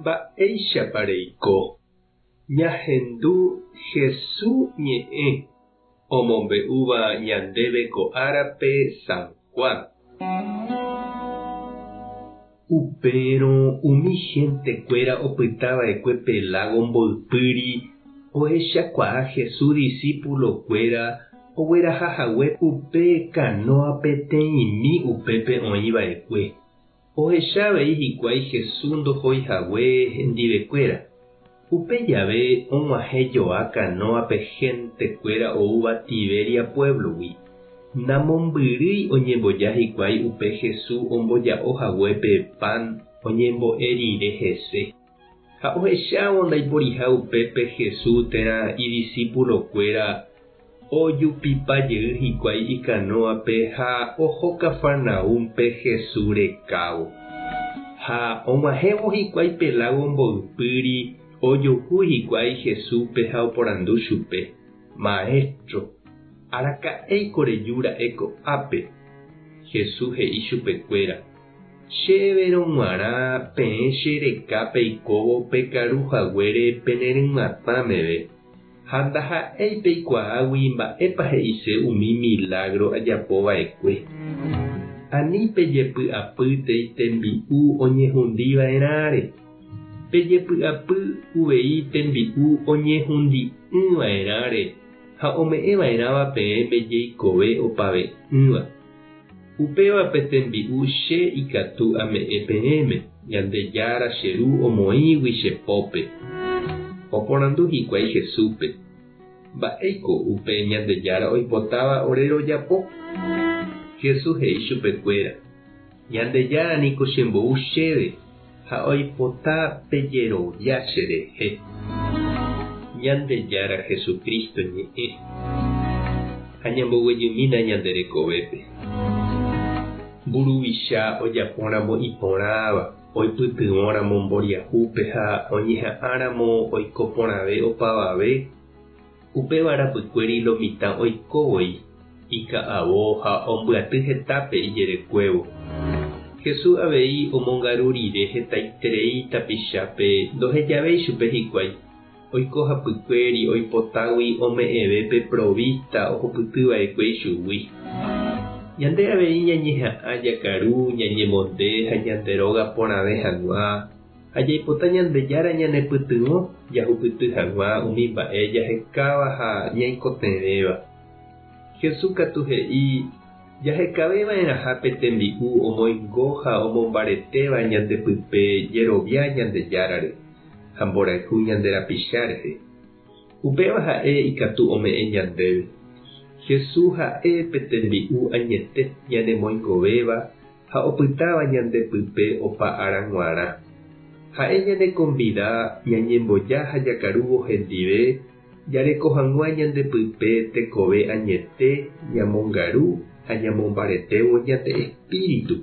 Mba'éichapa reiko ñahendu Hesu ñe'ẽ omombe'úva ñandéve ko árape San Juan? Upérõ umi héntekuéra opytava'ekue pe lágo mboypýri ohechakuaa Jesús disípulokuéra ogueraha hague upe kanóa peteĩmi upépe oĩva'ekue. Ohecha avei hikuái Jesús ndohói hague hendivekuéra. Upe jave og̃uahẽ joa kanóape héntekuéra oúva Tiberia puévlogui. Namombyrýi oñemboja hikuái upe Jesús omboja'o haguépe pan oñembo'e rire hese. Ha ohechávo ndaiporiha upépe Jesús térã idisipulokuéra, ojupipa jey hikuái ikanóape ha oho Cafarnaúmpe Jesús rekávo. Ha og̃uahẽvo hikuái pe lágo mboypýri, ojuhu hikuái Jesúspe ha oporandu chupe, Maéstro, araka'éiko reju ra'e ko'ápe? Jesús he'i chupekuéra, Chéverõ g̃uarã peẽ che reka peikóvo pekaru haguére pene rymatã meve, ha ndaha'éi peikuaágui mba'épa he'ise umi milágro ajapo va'ekue. Ani pejepy'apýtei tembi'u oñehundi va'erãre, pejepy'apy uvei tembi'u oñehundi'ỹ va'erãre ha ome'ẽ va'erãva peẽme jeikove opave'ỹva. Upéva pe tembi'u che ikatu ame'ẽ peẽme, Ñandejára che Ru omoĩgui che pópe. Oporandu hikuái Jesúspe, Mba'éiko upe Ñandejára oipotáva ore rojapo? Jesús he'i chupekuéra, Ñandejára niko chembou chéve ha oipota pejerovia cherehe. Ñandejára Jesucristo ñe'ẽ ha ñamboguejymína ñande rekovépe. Mburuvicha ojapóramo iporãva, oipytyvõramo mboriahúpe ha oñeha'ãramo oiko porãve opavave, upéva rapykuéri lo mitã oiko voi, ika'avo ha ombyaty hetápe ijerekuévo. Jesús avei omongaru rire hetaiterei tapichápe ndohejavéi chupe hikuái, oiko hapykuéri oipotágui ome'ẽve pe provísta ohupytyva'ekue ichugui. Ñande avei ñañeha'ã jakaru, ñañemonde ha ñande róga porãve hag̃ua, ha jaipota Ñandejára ñanepytyvõ jahupyty hag̃ua umi mba'e jahekáva ha ñaikotevẽva. Jesús katu he'i jahekaveva'erãha pe tembi'u omoingo ha omombaretéva ñande pype jerovia Ñandejárare ha mborayhu ñande rapicha rehe. Upéva ha'e ikatu ome'ẽ ñandéve. Jesús ha'e pe tembi'u añete ñanemoingovéva ha opytáva ñande pype opa ára g̃uarã. Ha'e ñanekonvida ñañemboja ha jakarúvo hendive jareko hag̃ua ñande pype tekove añete ñamongaru ha ñamombaretévo ñande espíritu.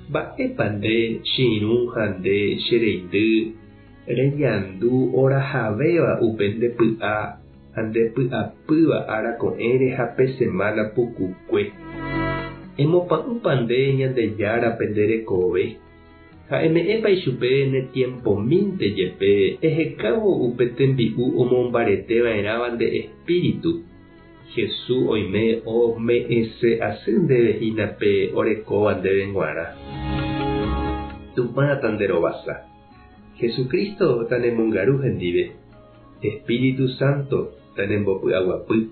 Mba'épa nde che irũ ha nde che reindy reñandu orahavéva upe nde py'a ha nde py'apýva ára ko'ẽre ha pe semána pukukue? Emopa'ũpa nde Ñandejárape nde rekove? Ha eme'ẽpa ichupe ne tiempomínte jepe ehekávo upe tembi'u omombarete va'erãva nde espíritu? Jesús oime ome'ẽse asy ndéve hína pe orekóva ndéve g̃uarã. Tupã tanderovasa. Jesucristo tanemongaru hendive. Espíritu Santo tanembopy'aguapy.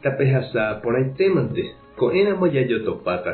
Tapehasa porãitémante, ko'ẽramo jajotopáta.